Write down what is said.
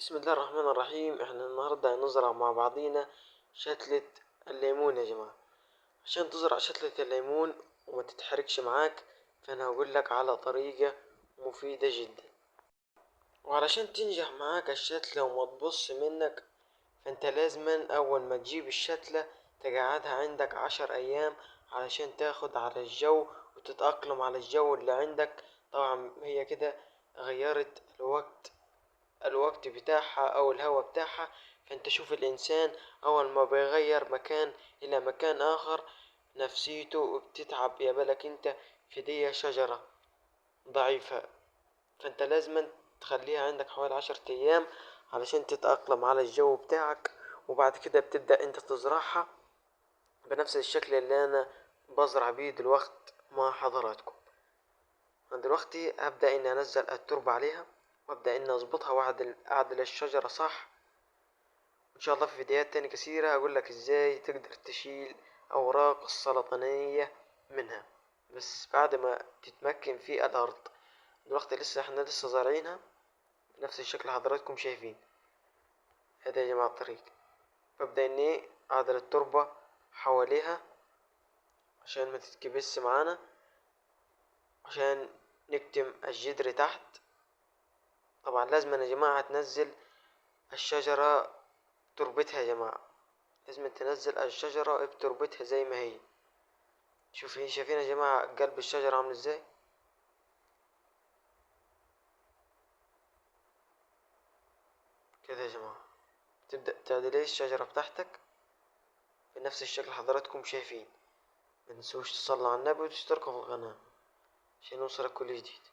بسم الله الرحمن الرحيم. احنا النهارده هنزرع مع بعضينا شتلة الليمون يا جماعة. عشان تزرع شتلة الليمون وما تتحركش معاك، فانا هقول لك على طريقة مفيدة جدا، وعلشان تنجح معاك الشتلة وما تبص منك، فانت لازما اول ما تجيب الشتلة تقعدها عندك 10 ايام علشان تاخد على الجو وتتأقلم على الجو اللي عندك. طبعا هي كده غيرت الوقت بتاعها او الهواء بتاعها. فانت شوف الانسان اول ما بيغير مكان الى مكان اخر نفسيته بتتعب، يا بالك انت في دي شجرة ضعيفة، فانت لازم تخليها عندك حوالي 10 ايام علشان تتأقلم على الجو بتاعك، وبعد كده بتبدأ انت تزرعها بنفس الشكل اللي انا بزرع بيه دلوقت مع حضراتكم. انا دلوقتي هبدأ اني انزل التربة عليها، وابدأ اني اظبطها واعدل الشجرة صح. ان شاء الله في فيديوهات تاني كثيرة هقول لك ازاي تقدر تشيل اوراق السرطانية منها، بس بعد ما تتمكن في الارض. دلوقتي احنا لسه زارعينها بنفس الشكل حضراتكم شايفين. هذا يا جماعة الطريق. ببدأ اني اعدل التربة حواليها عشان ما تتكبس معانا، عشان نكتم الجدر تحت. طبعا لازم يا جماعة تنزل الشجرة تربتها يا جماعة، لازم تنزل الشجرة بتربتها زي ما هي. شايفين يا جماعة قلب الشجرة عامل ازاي؟ كده يا جماعة تبدأ تعدل الشجرة بتاعتك بنفس الشكل حضراتكم شايفين. ما تنسوش تصلوا على النبي وتشتركوا في القناة عشان يوصلك كل جديد.